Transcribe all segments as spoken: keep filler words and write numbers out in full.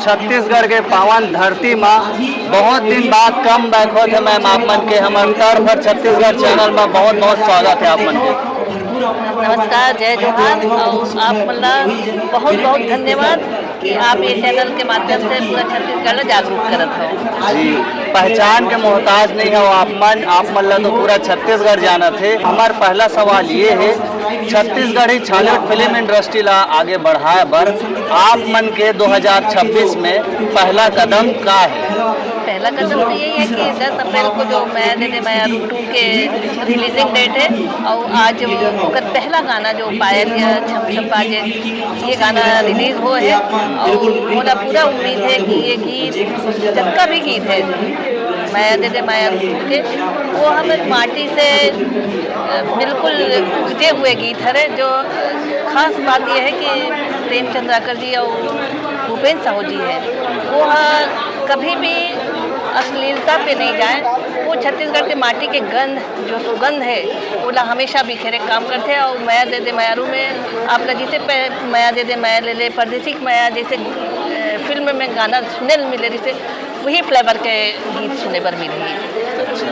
छत्तीसगढ़ के पावन धरती मा बहुत दिन बाद कम बैक होत हे मैम, आप मन के हमर तड़ भर छत्तीसगढ़ चैनल मा बहुत बहुत स्वागत हे आप मन के। नमस्कार, जय जोहार। और आप मन ला बहुत बहुत धन्यवाद कि आप ये चैनल के माध्यम से पूरा छत्तीसगढ़ ला जागरूक करत हो। जी, पहचान के मोहताज नहीं हो आप मन, आप मन ला तो पूरा छत्तीसगढ़ जानत हे। हमार पहला सवाल ये है, छत्तीसगढ़ी छालिउड फिल्म इंडस्ट्री ला आगे बढ़ाए बर आप मन के दो हज़ार छब्बीस में पहला कदम का है? पहला कदम तो यही है कि दस अप्रैल को जो मया दे दे मयारू टू के रिलीजिंग डेट है और आज वो ओकर पहला गाना जो पायल या छम छम बाजे, ये गाना रिलीज हो है और मोला पूरा उम्मीद है कि ये गीत, जतका भी गीत है मया दे दे मयारू टू के, वो हमर माटी से अ, बिल्कुल उपजे हुए गीत हरे। जो खास बात यह है कि प्रेम चंद्राकर जी और भूपेन साहू जी है, वो ह कभी भी अश्लीलता पे नहीं जाए। वो छत्तीसगढ़ के माटी के गंध, जो सुगंध है, ओला हमेशा बिखेरे काम करथे। और मया दे दे मयारू में आप ला जैसे पै- मया दे दे मया ले ले, परदेसी के मया जैसे अ, फिल्म में गाना सुने ल मिले, जैसे वही फ्लेवर के गीत सुने बर मिलही। अच्छा,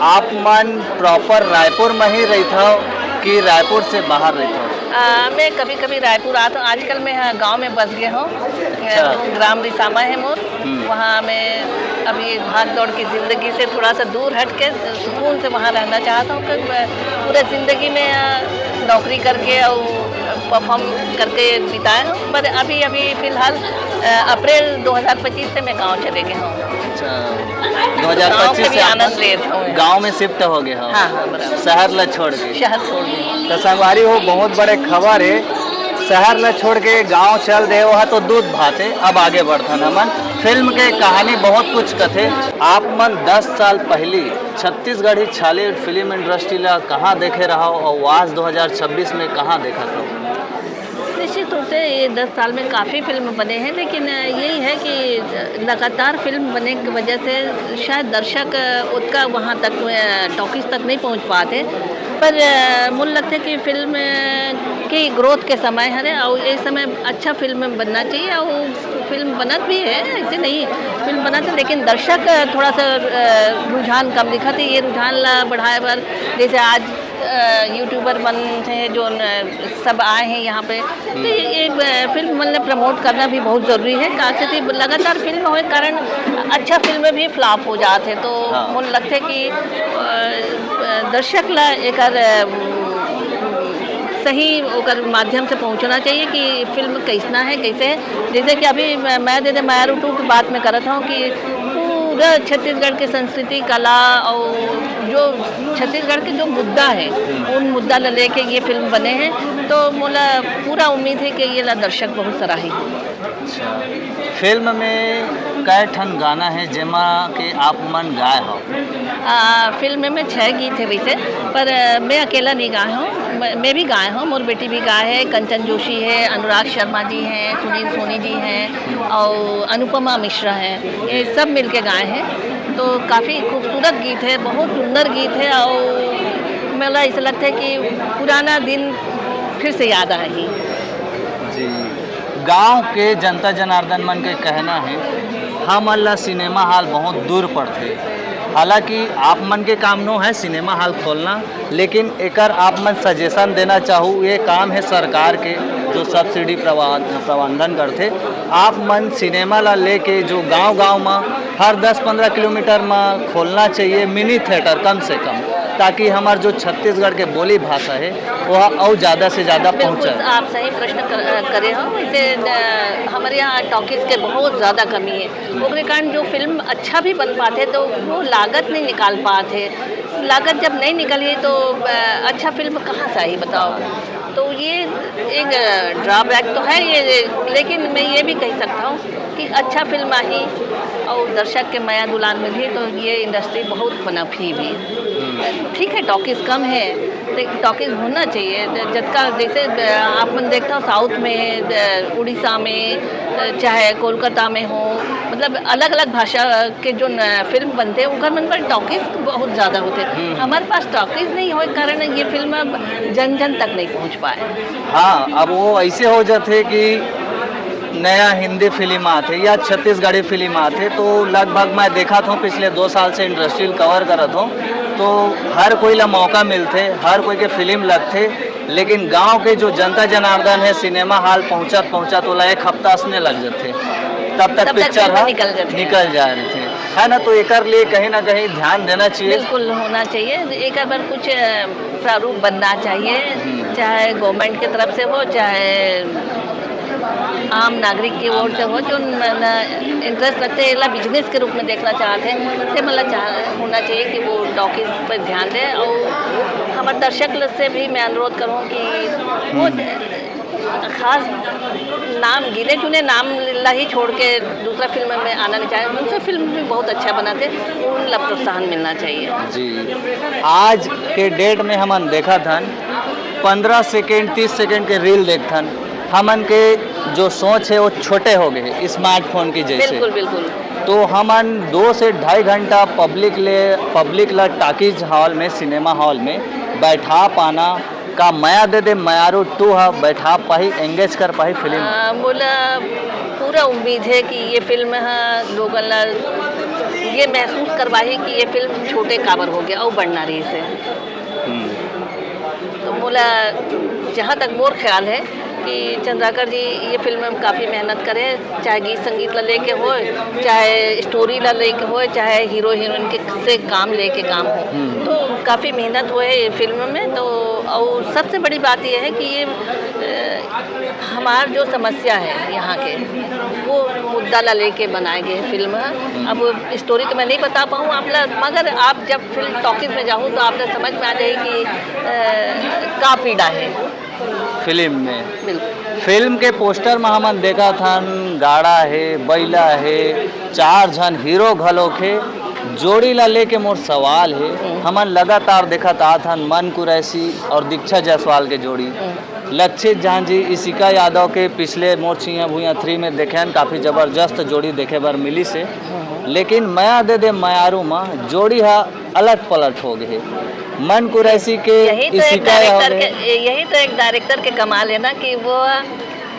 आप मन प्रॉपर रायपुर में ही रहिथव कि रायपुर से बाहर रहिथव? आ, मैं कभी कभी रायपुर आत हूँ, आजकल मैं ह- गांव में बस गए हूँ। अच्छा। ग्राम रिसामा है मोर, हम्म। वहाँ मैं अभी भाग दौड़ की ज़िंदगी से थोड़ा सा दूर हट के सुकून से वहाँ रहना चाहता हूँ, क्योंकि मैं पूरा ज़िंदगी में अ, नौकरी करके और परफॉर्म करके बिताए हूँ। पर अभी अभी फिलहाल अ, अप्रैल दो हज़ार पच्चीस से मैं गांव चले गए हूँ। अच्छा, गांव के दो हज़ार पच्चीस भी से आनंद आप लेत हूँ। गांव में शिफ्ट हो गए हो? हाँ, हाँ, बराबर। शहर ला छोड़ के। शहर छोड़ गए। तो संगवारी हो, बहुत बड़े खबर है, शहर ला छोड़ के गांव चल दे, वह तो दूध भात है। अब आगे बढ़थन हमन। फिल्म के कहानी बहुत कुछ कथे। आप मन दस साल पहली छत्तीसगढ़ी छालिउड फिल्म इंडस्ट्री ला कहाँ देखे रहो और आज दो हज़ार छब्बीस में कहाँ देखत हो? निश्चित रूप से ये दस साल में काफ़ी फिल्म बने हैं, लेकिन यही है कि लगातार फिल्म बने की वजह से शायद दर्शक उतना वहाँ तक, टॉकीज तक नहीं पहुँच पाते। पर अ, मोला लगता है कि फिल्म की ग्रोथ के समय हरे और ये समय अच्छा फिल्म बनना चाहिए और फिल्म बनत भी है, ऐसे नहीं फिल्म बनत है, लेकिन दर्शक थोड़ा सा अ, रुझान कम दिखत है। ये रुझान ला बढ़ाए बर जैसे आज अ, यूट्यूबर मन थे जो न, सब आए हैं यहाँ पे, तो ये, ये अ, फिल्म मतलब प्रमोट करना भी बहुत ज़रूरी है। काहे से लगातार फिल्म होए कारण अच्छा फिल्म भी फ्लॉप हो जात है, तो हाँ। मोला लगता है कि अ, अ, दर्शक ला एकर अ, सही ओकर माध्यम से पहुँचना चाहिए कि फिल्म कैसना है, कैसे है। जैसे कि अभी मैं, मया दे दे मयारू टू की बात मैं करत हूँ कि पूरा छत्तीसगढ़ के संस्कृति, कला और जो छत्तीसगढ़ के जो मुद्दा है, उन मुद्दा ला लेके ये फिल्म बने हैं, तो मोला पूरा उम्मीद है कि ये ला दर्शक बहुत सराही। अच्छा, फिल्म में कै ठन गाना है जेमा के आप मन गाए हो? आ, फिल्म में छह गीत है वैसे, पर अ, मैं अकेला नहीं गाए हूँ, मैं, मैं भी गाए हूँ, मोर बेटी भी गाए है, कंचन जोशी है, अनुराग शर्मा जी हैं, सुनील सोनी जी हैं और अनुपमा मिश्रा हैं, ये सब मिलके गाए हैं। तो काफ़ी खूबसूरत गीत है, बहुत सुंदर गीत है और मला ऐसा लगता है कि पुराना दिन फिर से याद आए ही। जी, गांव के जनता जनार्दन मन के कहना है, हमन ला सिनेमा हॉल बहुत दूर पड़थे। हालांकि आप मन के काम नो है सिनेमा हॉल खोलना, लेकिन एकर आप मन सजेशन देना चाहू, ये काम है सरकार के जो सब्सिडी प्रबंधन करथे। आप मन सिनेमा ला लेके जो गांव-गांव म हर दस पन्द्रह किलोमीटर म खोलना चाहिए मिनी थिएटर कम से कम, ताकि हमार जो छत्तीसगढ़ के बोली भाषा है वो और ज़्यादा से ज़्यादा बिल्कुल, पहुँचाए। आप सही प्रश्न कर, अ, करे हो। वैसे अ, हमारे यहाँ टॉकीज के बहुत ज़्यादा कमी है, ओकरे कारण जो फिल्म अच्छा भी बन पाते तो वो लागत नहीं निकाल पाते। लागत जब नहीं निकली तो अ, अच्छा फिल्म कहाँ से आई बताओ? तो ये एक ड्रॉबैक तो है ये, लेकिन मैं ये भी कह सकता हूँ कि अच्छा फिल्म आही और दर्शक के मया दुलार मिलही तो ये इंडस्ट्री बहुत पनपही भी। ठीक है, टॉकीज कम है, लेकिन टॉकीज होना चाहिए। ज-, जतका जैसे अ, आप मन देखता हो साउथ में, अ, उड़ीसा में, अ, चाहे कोलकाता में हो, मतलब अलग अलग भाषा के जो न, फिल्म बनते हैं, ओकर मन पर टॉकीज बहुत ज़्यादा होते हैं। हमारे पास टॉकीज नहीं होए कारण ये फिल्म अब जन जन तक नहीं पहुँच पाए। हाँ, अब वो ऐसे हो जाते कि नया हिंदी फिल्म आथे या छत्तीसगढ़ी फिल्म आथे, तो लगभग मैं देखत हूँ, पिछले दो साल से इंडस्ट्री ल कवर करत हूँ, तो हर कोई ला मौका मिलथे, हर कोई के फिल्म लगथे, लेकिन गांव के जो जनता जनार्दन है, सिनेमा हॉल पहुंचत पहुंचत ओला एक हफ्ता असने लग जथे, तब तक तब तक पिक्चर फिल्म ह निकल जथे। निकल जाए रथे, है ना? तो एकर लिए कहीं ना कहीं ध्यान देना चाहिए। बिल्कुल होना चाहिए, एक बार कुछ अ, प्रारूप बनना चाहिए, हम्म। चाहे गवर्नमेंट की तरफ से हो, चाहे आम नागरिक की ओर से हो, जो इंटरेस्ट रखते हैं, एला बिजनेस के रूप में देखना चाहते हैं, ते मतलब चाह होना चाहिए कि वो टॉकीज पर ध्यान दें। और हमारे दर्शक लोग से भी मैं अनुरोध करूँ कि वो हम्म। खास नाम, गिने चुने नाम ला ही छोड़ के दूसरा फिल्म में आना नहीं चाहे। दूसरे फिल्म भी बहुत अच्छा बनाते, उन ला प्रोत्साहन मिलना चाहिए। जी, आज के डेट में हमन देखत हन, पंद्रह सेकेंड, तीस सेकेंड के रील देखथन, हमन के जो सोच है वो छोटे हो गए हैं स्मार्टफोन की जैसे। बिल्कुल, बिल्कुल। तो हमन दो से ढाई घंटा पब्लिक ले, पब्लिक ला टॉकीज हॉल में, सिनेमा हॉल में बैठा पाना, का मया दे दे मयारू टू ह बैठा पाही, एंगेज कर पाही फिल्म? आ, मोला पूरा उम्मीद है कि ये फिल्म ह लोगन ला ये महसूस करवाही कि ये फिल्म छोटे काबर हो गया और बढ़ना रही से। हम्म। तो मोला जहाँ तक मोर ख्याल है कि चंद्राकर जी ये फिल्म में काफ़ी मेहनत करे, चाहे गीत संगीत ला लेके होए, चाहे स्टोरी ला लेके होए, चाहे हीरो हीरोइन के से काम लेके काम हो, हम्म। तो काफ़ी मेहनत हुए है ये फिल्म में। तो और सबसे बड़ी बात ये है कि ये अ, हमार जो समस्या है यहाँ के, वो मुद्दा ला लेके बनाए गए फिल्म है। अब स्टोरी तो मैं नहीं बता पाऊँ आप ला, मगर आप जब फिल्म टॉकीज में जाहू तो आप ला समझ में आ जाए कि अ, का पीड़ा है। फिल्म में, बिल्कुल। फिल्म के पोस्टर में हमन देखत हन गाड़ा हे, बैला हे, चार झन हीरो घलोक हे। जोड़ी ला लेके मोर सवाल हे, हम्म। हमन लगातार देखत आत हन मन कुरैशी और दीक्षा जायसवाल के जोड़ी। हम्म। लक्षित जहां जी, इशिका यादव के पिछले मोर छुइयां भुइयां थ्री में देखे हन, काफ़ी जबरदस्त जोड़ी देखे बर मिलिस हे। हम्म। लेकिन मया दे दे मयारू मा जोड़ी हा अलट पलट हो गए हे। मन कुरैशी के यही तो एक इशिका डायरेक्टर यादव के, यही तो एक डायरेक्टर के कमाल है ना कि वो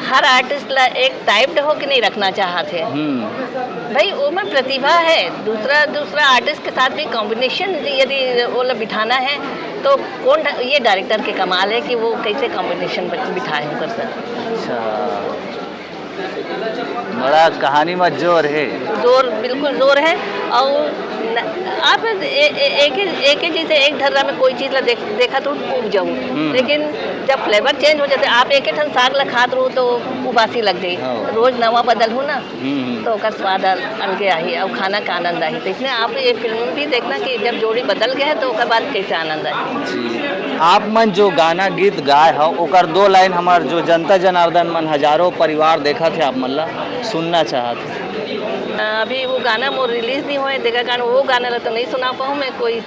हर आर्टिस्ट ला एक टाइप्ड होके नहीं रखना चाहत है। हम्म। भाई, वो में प्रतिभा है, दूसरा, दूसरा आर्टिस्ट के साथ भी कॉम्बिनेशन यदि वो ला बिठाना है, तो कौन डा-, ये डायरेक्टर के कमाल है कि वो कैसे कॉम्बिनेशन ब-, बिठाए हैं कर सर। अच्छा, बड़ा कहानी में जोर है। जोर, बिल्कुल जोर है। और न-, आप ए-, ए-, एक ही, एक ही चीज़ है, एक ढर्रा में कोई चीज़ ला देख, देखा तो ऊब जाऊँ। हम्म। लेकिन जब फ्लेवर चेंज हो जाते, आप एक ही ठन साग ला खात रहो तो उबासी लग गई। हाँ। रोज नवा बदल हो ना, हम्म, हम्म। तो ओकर स्वाद अल-, अलगे आही और खाना का आनंद आही। तो इसलिए आप ये फिल्म भी देखना कि जब जोड़ी बदल गए तो ओकर बाद कैसे आनंद आही। जी। आप मन जो गाना गीत गाए हो, ओकर दो लाइन हमार जो जनता जनार्दन मन हजारों परिवार देखत हे, आप मन ला सुनना चाहत हे। अ, अभी वो गाना मोर रिलीज नहीं होए, देखा कारण वो गाना ला तो नहीं सुना पाऊँ मैं, कोई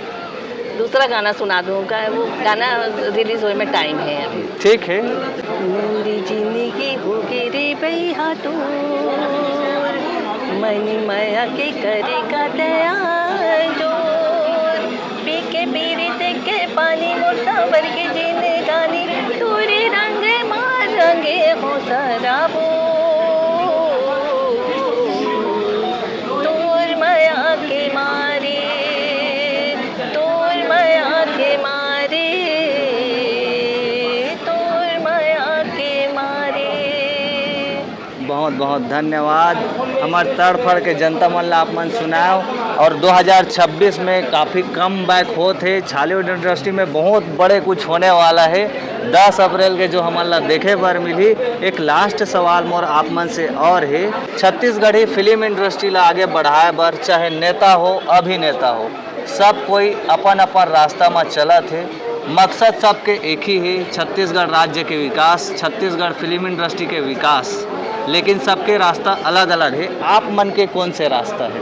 दूसरा गाना सुना दूँ का, वो गाना रिलीज होए में टाइम है अभी। ठीक है। मोरी जिंदगी हो गे रे बइहा तोर, मनी मया के करे का दया जोर, पी के पीरित के पानी मोर सावर के जिंदगानी, तोरे रंग मा रंगे हो सराबो, तोर मया के मारे, तोर मया के मारे, तोर मया के मारे। बहुत बहुत धन्यवाद। हमार तड़फड़ के जनता मन ला आप मन सुनाओ। और दो हज़ार छब्बीस में काफ़ी कम बैक होत हे, छॉलीवुड इंडस्ट्री में बहुत बड़े कुछ होने वाला है। दस अप्रैल के जो हमन ला देखे बर मिलही। एक लास्ट सवाल मोर आप मन से और हे, छत्तीसगढ़ी फिल्म इंडस्ट्री ला आगे बढ़ाए बर चाहे नेता हो, अभिनेता हो, सब कोई अपन अपन रास्ता म चलत हे, मकसद सबके एक ही हे, छत्तीसगढ़ राज्य के विकास, छत्तीसगढ़ फिल्म इंडस्ट्री के विकास, लेकिन सबके रास्ता अलग अलग हे। आप मन के कौन से रास्ता हे?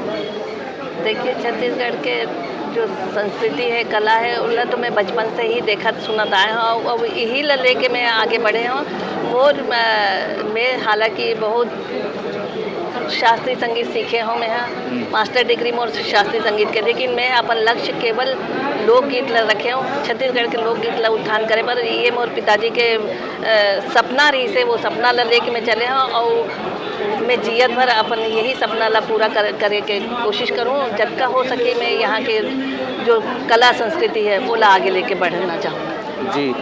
देखिए, छत्तीसगढ़ के जो संस्कृति है, कला है, उनला तो मैं बचपन से ही देखत सुनत आए हूँ, अब यही ला लेके मैं आगे बढ़े हूँ। मोर, अ, मैं हालांकि बहुत शास्त्रीय संगीत सीखे हूँ मैं, हाँ। हम्म। मास्टर डिग्री मोर शास्त्रीय संगीत के, लेकिन मैं अपन लक्ष्य केवल लोकगीत ला रखे हूँ, छत्तीसगढ़ के लोकगीत ला उत्थान करे बर। ये मोर पिताजी के, अ, सपना रहिसे, वो सपना ला लेके मैं चले हूँ। और मैं जियत भर अपन यही सपना ला पूरा कर, करे के कोशिश करूँ। जतका हो सके, मैं यहाँ के जो कला संस्कृति है, वो ला आगे लेके बढ़ना चाहूँ। जी,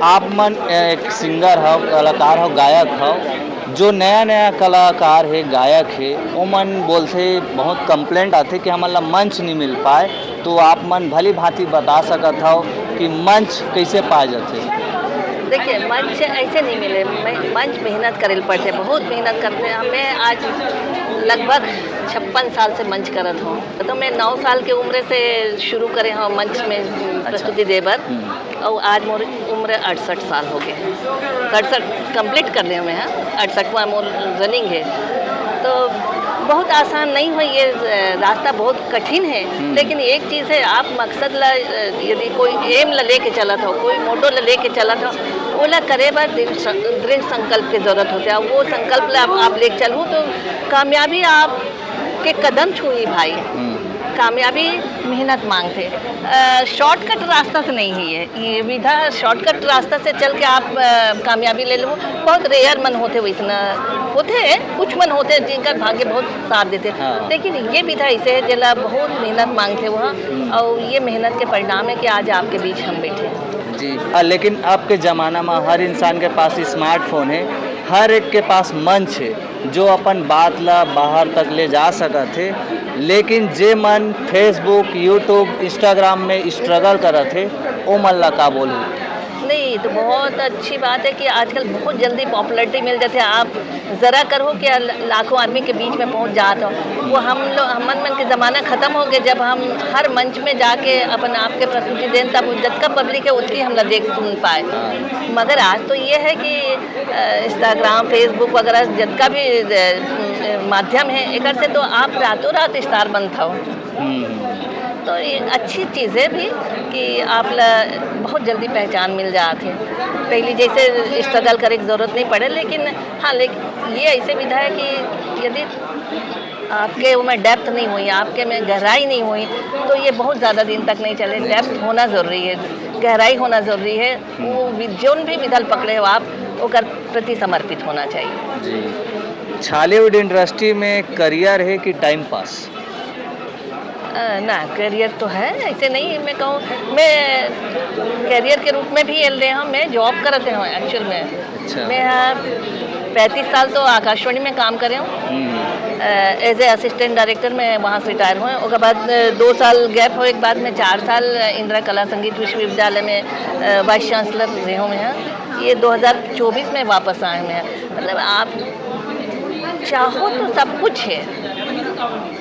आप मन एक सिंगर हव, कलाकार हव, गायक हव, जो नया नया कलाकार हे, गायक हे, ओमन बोलथे, बहुत कंप्लेंट आथे कि हमन ला मंच नहीं मिल पाए। तो आप मन भली भांति बता सकत हव कि मंच कैसे पाए जाथे? देखिए, मंच ऐसे नहीं मिले, मैं- मंच मेहनत करे ल पड़थे, बहुत मेहनत करथे। मैं आज लगभग छप्पन साल से मंच करत हूँ। तो मैं नौ साल के उम्र से शुरू करे हूँ मंच में प्रस्तुति दे बर। हम्म। और आज मोर उम्र अड़सठ साल हो गए हैं, सड़सठ कंप्लीट कर ले हुए हैं, अड़सठवाँ मोर रनिंग है। तो बहुत आसान नहीं हो ये, अ, रास्ता बहुत कठिन है। हम्म। लेकिन एक चीज़ है, आप मकसद ला, अ, यदि कोई एम ला लेके चलत हो, कोई मोटो ला लेके चलत हो, ओला करे बर दृढ़ स-, दृढ़ संकल्प के जरूरत होथे। वो संकल्प ला आप, आप लेके चलहू तो कामयाबी आप के कदम छुही भाई। हम्म। कामयाबी मेहनत मांगथे। अ, शॉर्टकट रास्ता से नहीं है ये, ये विधा शॉर्टकट रास्ता से चल के आप, अ, कामयाबी ले लो। बहुत रेयर मन होथे वैसना, होथे, कुछ मन होथे जिनका भाग्य बहुत साथ देथे। हाँ। लेकिन ये विधा ऐसे है जेला बहुत मेहनत मांगथे वहाँ, हम्म। और ये मेहनत के परिणाम है कि आज आपके बीच हम बैठे हैं। जी। हाँ, लेकिन अब के ज़माना में हर इंसान के पास स्मार्टफोन है, हर एक के पास मंच है, जो अपन बात ला बाहर तक ले जा सकत हे। लेकिन जे मन Facebook, YouTube, Instagram में स्ट्रगल करत हे, ओ मन ला का बोलहू? नहीं, तो बहुत अच्छी बात है कि आजकल बहुत जल्दी पॉपुलैरिटी मिल जाथे। आप ज़रा करहू कि ल-, लाखों आदमी के बीच में पहुंच जात हो। वो हम लोग, हमन मन के ज़माना ख़त्म हो गए, जब हम हर मंच में जाके अपन आप के प्रस्तुति देन, तब जतका पब्लिक है, उतनी हमला देख सुन पाए। हाँ। मगर आज तो ये है कि, अ, Instagram, Facebook वगैरह जतका भी, अ, माध्यम है, एकर से तो आप रातों रात स्टार बनत हो। हम्म। तो ये अच्छी चीज़ है भी कि आप ला बहुत जल्दी पहचान मिल जात है। पहली जैसे स्ट्रगल करे की ज़रूरत नहीं पड़े, लेकिन हाँ, लेकिन ये ऐसे विधा है कि यदि आपके में डेप्थ नहीं हुई, आपके में गहराई नहीं हुई, तो ये बहुत ज़्यादा दिन तक नहीं चले। नहीं डेप्थ चले। होना ज़रूरी है, गहराई होना ज़रूरी है। वो वि-, जोन भी विधा ल पकड़े हो आप, ओकर प्रति समर्पित होना चाहिए। जी। छालीवुड इंडस्ट्री में करियर है कि टाइम पास? अ, ना, करियर तो है, ऐसे नहीं। मैं कहूँ, मैं करियर के रूप में भी एल रहे हूँ, मैं जॉब करत हूँ एक्चुअल में। अच्छा। मैं यहाँ पैंतीस साल तो आकाशवाणी में काम करे हूँ। हम्म। अ, एज ए असिस्टेंट डायरेक्टर मैं वहाँ से रिटायर हुए। ओकर बाद, अ, दो साल गैप होए के बाद मैं चार साल इंदिरा कला संगीत विश्वविद्यालय में, अ, वाइस चांसलर रहे हूँ मैं यहाँ। ये दो हज़ार चौबीस में वापस आए मैं। मतलब, आप चाहो तो सब कुछ है,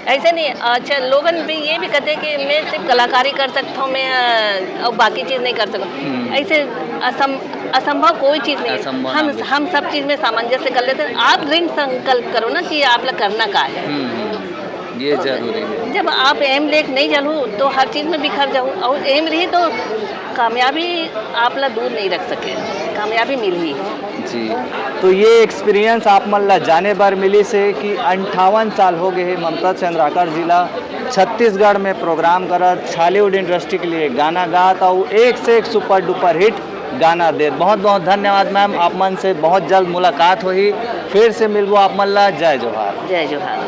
ऐसे नहीं। अच्छा, लोगन भी ये भी कहते हैं कि मैं सिर्फ कलाकारी कर सकता हूँ, मैं, अ, और बाकी चीज़ नहीं कर सकता। हम्म। ऐसे असम-, असंभव कोई चीज़ नहीं है। असंभव हम, ना कुछ। हम सब चीज़ में सामंजस्य कर लेते हैं। आप दृढ़ संकल्प करो ना कि आप ला करना का है। हम्म, हम्म। ये जरूरी है। जब आप एम लेके नहीं चलहू, तो हर चीज़ में बिखर जाहू, और एम रही तो कामयाबी आप ला दूर नहीं रख सके, कामयाबी मिलही। जी, तो ये एक्सपीरियंस आप मन ला जाने बर मिलिस हे कि अंठावन साल हो गए हे ममता चंद्राकर जी ला छत्तीसगढ़ में प्रोग्राम करत, छालीवुड इंडस्ट्री के लिए गाना गात, और एक से एक सुपर डुपर हिट गाना देत। बहुत बहुत धन्यवाद मैम, आप मन से बहुत जल्द मुलाकात होही, फिर से मिलबो आप मन ला। जय जोहार। जय जोहार।